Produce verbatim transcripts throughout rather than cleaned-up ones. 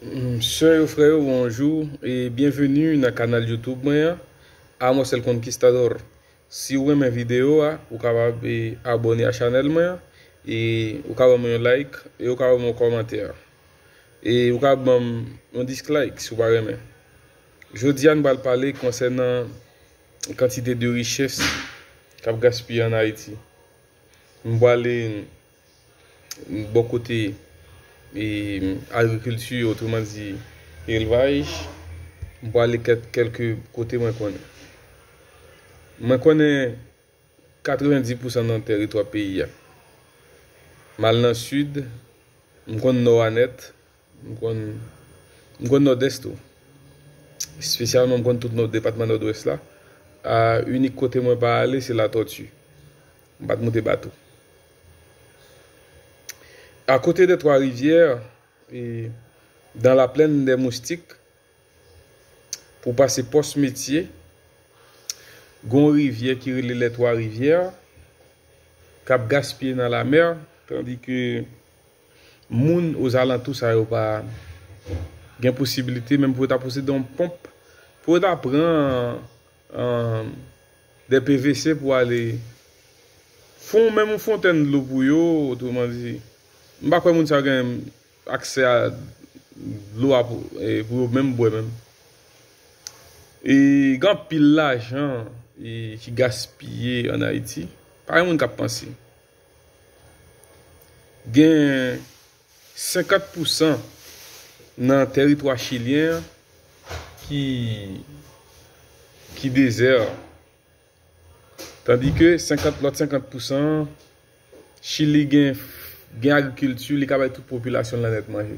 Mm, sè yo, frè yo, bonjou e byenveni nan kanal YouTube mwen an, Amos el Conquistador. Si w renmen videyo a, ou kapab e, abòne a chanèl mwen an, e ou ka ban mwen yon like, e ou ka ban mwen yon kòmantè. E ou ka ban m yon dislike si w pa renmen. Jodi a, nou pral pale konsènan kantite de richès k ap gaspiye ann Ayiti. M pwale bò kote e, agrikilti, otreman di elvaj, m pwale kèk, kèlke kote mwen konnen. Mwen konnen katrevenndis pousan nan tèritwa peyi a. M al nan sid, m konn nò a nèt, m konn, m konn nòdès tou. Espesyalman, m konn tout nò, depatman nòdwès la. A, inik kote mwen pa ale, se Latòti. M pa t monte bato. À côté des Trois Rivières, e, dans la plaine des Moustiques, pou pase Pòs Metye, gon rivyè ki rele Les Trois Rivières, k ap gaspiye nan lamè, tandi ke moun ozalantou sa yo pa gen posibilite, menm pou yo ta posede yon ponp, pou yo ta pran, e, de P V C pou ale fè menm yon fontèn dlo pou yo, otreman di, m pa kwè moun sa yo gen aksè a dlo a pou, e, pou yo menm bwè menm. E gen anpil lajan, e, ki gaspiye ann Ayiti. Pa gen moun k ap panse. Gen senkant pousan nan tèritwa chilyen an ki, ki dezè. Tandi ke senkant, lòt senkant pousan, Chili gen, gen agrikilti, li ka bay tout popilasyon l la nèt manje.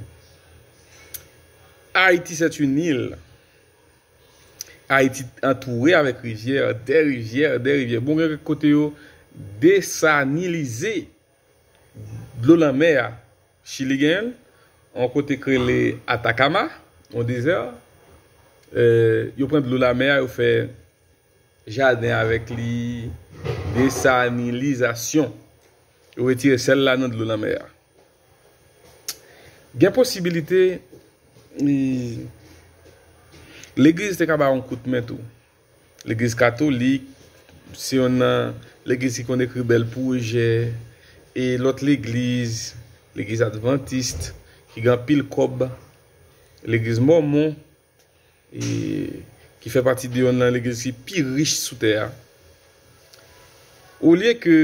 Ayiti, c'est une île. Ayiti antoure avèk rivyè, de rivyè, de rivyè. Bon, gen kèk kote yo desanilize dlo lanmè a. Chili genyen l, yon kote k rele Atacama, yon dezè. E, yo pran dlo lanmè a, yo fè jaden avèk li, desanilizasyon. Yo retire sèl la nan dlo lanmè a. Gen posibilite, e, legliz te ka ba yon kout men tou. Legliz katolik, se yonn nan legliz ki konn ekri bèl pwojè, e lòt legliz, legliz advantis, ki gen anpil kòb, legliz mòmon, e ki fè pati de yonn nan legliz ki pi rich sou tè a. Olye ke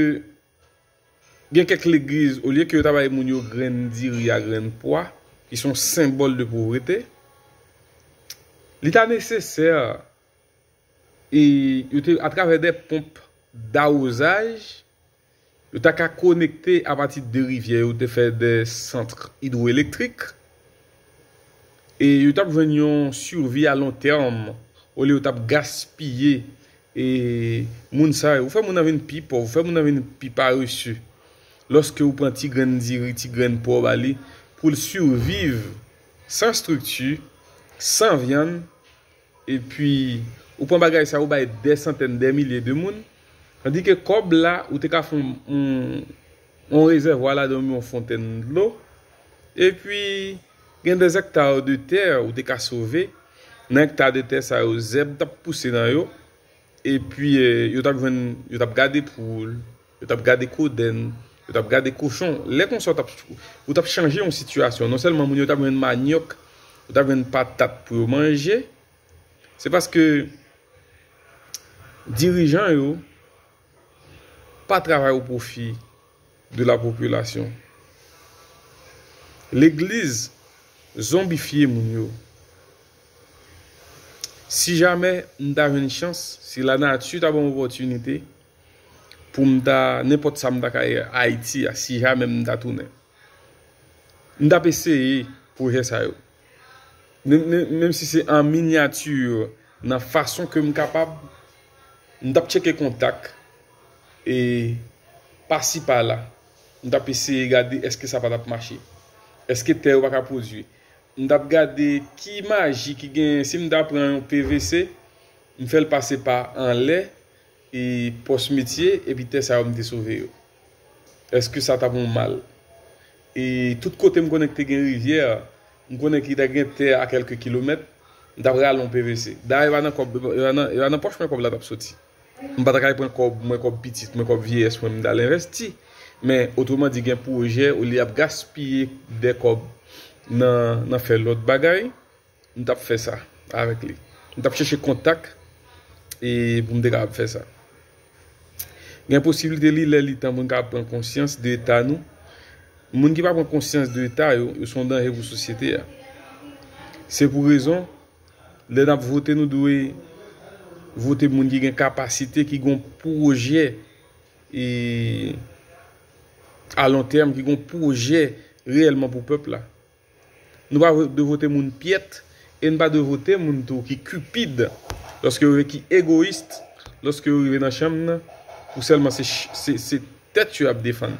gen kèk legliz, olye ke yo ta bay moun yo grenn diri a grenn pwa, ki se yon senbòl de povrete, li ta nesesè, e yo te, atravè de ponp dawozaj, yo ta ka konekte apati de rivyè yo, te fè de sant idwoelektrik, e yo t ap jwenn yon sivi a lon tèm, olye yo t ap gaspiye, e, moun sa yo. Ou fè moun nan vin pi pòv, ou fè moun nan vin pi parese. Lòske ou pran ti grenn diri, ti grenn pwa ou ba li, pou l siviv san estrikti, san vyann, epi ou pran bagay sa, ou bay dè santèn, dè milye de moun, tandi ke kòb la, ou te ka fè yon, yon, yon rezèvwa ladan, yon fontèn dlo, epi gen dè ekta de tè ou te ka sove. Nan ekta de tè sa yo, zèb t ap pouse nan yo, epi, e, yo t ap jwenn, yo t ap gade poul, yo t ap gade kodenn, yo t ap gade kochon. Lè konsa, ou t ap, ou t ap chanje yon sitiyasyon. Non sèlman moun yo t ap jwenn manyòk, yo t ap jwenn patat pou yo manje, se paske dirijan yo pa travay o pwofi de la popilasyon. Legliz zonbifye moun yo. Si jamè m ta jwenn chans, si lanati ta ban m opòtinite pou m ta, nenpòt sa m ta ka ye Ayiti a, si jamè m ta tounen, m t ap eseye pwojè sa yo. Menm, menm, menm si se an minyati, nan fason ke m kapab, m t ap tcheke kontak, e pasi pala, m t ap eseye gade èske sa pa t ap mache. Èske tè yo pa ka pwodui. M t ap gade ki maji ki genyen si m ta pran yon P V C, m fè l pase pa anlè, e pòs metye, epi tè sa yo m te sove yo. Èske sa t ap yon mal? E tout kote m konnen ki te gen rivyè, M konnen ki ta gen tè a kèlke kilomèt, m t ap rale yon P V C. Dayè, e pa nan kòb, e pa nan, e pa nan pòch mwen kòb la t ap soti. M pa ta ka pran kòb mwen, kòb pitit mwen, kòb vyeyès mwen, m t al envèsti. Men, otreman di, gen pwojè, olye ap gaspiye de kòb nan, nan fè lòt bagay, m t ap fè sa avèk li. M t ap chèche kontak e pou m te kapab fè sa. Gen posiblite li lè li tan pou n kapab pran konsyans de eta nou. Moun ki pa pran konsyans de eta yo, yo se yon danje pou sosyete a. Se pou rezon, lè n ap vote, nou dwe vote moun ki gen kapasite, ki gen pwojè e a lon tèm, ki gen pwojè reyèlman pou pèp la. Nou pa dwe vote moun pyèt e n pa dwe vote moun tou ki cupide, lòske yo, ki egoyis, lòske yo rive nan chanm nan, pou sèlman se, se, se tèt yo y ap defann.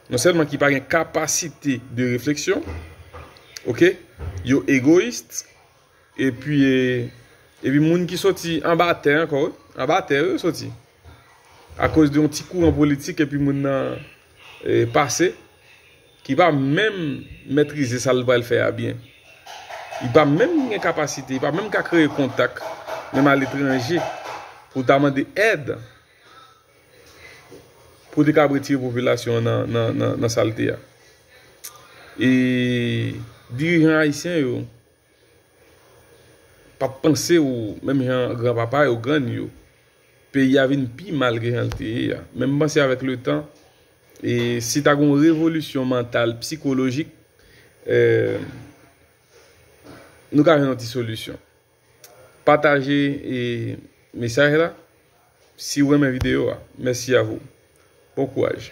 Non sèlman ki pa gen kapasite de refleksyon, oke, yo egoyis, epi, e, epi moun ki soti anba tè ankò, wi, anba tè yo soti. Akoz de yon ti kouran politik epi moun nan, e, pase, ki pa menm metrize sa l pral fè a byen. Li pa menm gen kapasite, li pa menm ka kreye kontak, menm aletranje, pou ta mande èd, pou te kab retire popilasyon an nan, nan, nan, nan sa l te a. E dirijan ayisyen yo p ap panse ou menm jan granpapa yo, grann yo. Peyi a vin pi mal ke jan l te ye a. Men m panse avèk le tan, e si ta gen yon revolisyon mantal, sikolojik, e, nou ka jwenn yon ti solisyon. Pataje, e, mesaj la si w renmen videyo a. Mèsi a vou. Bon kouraj.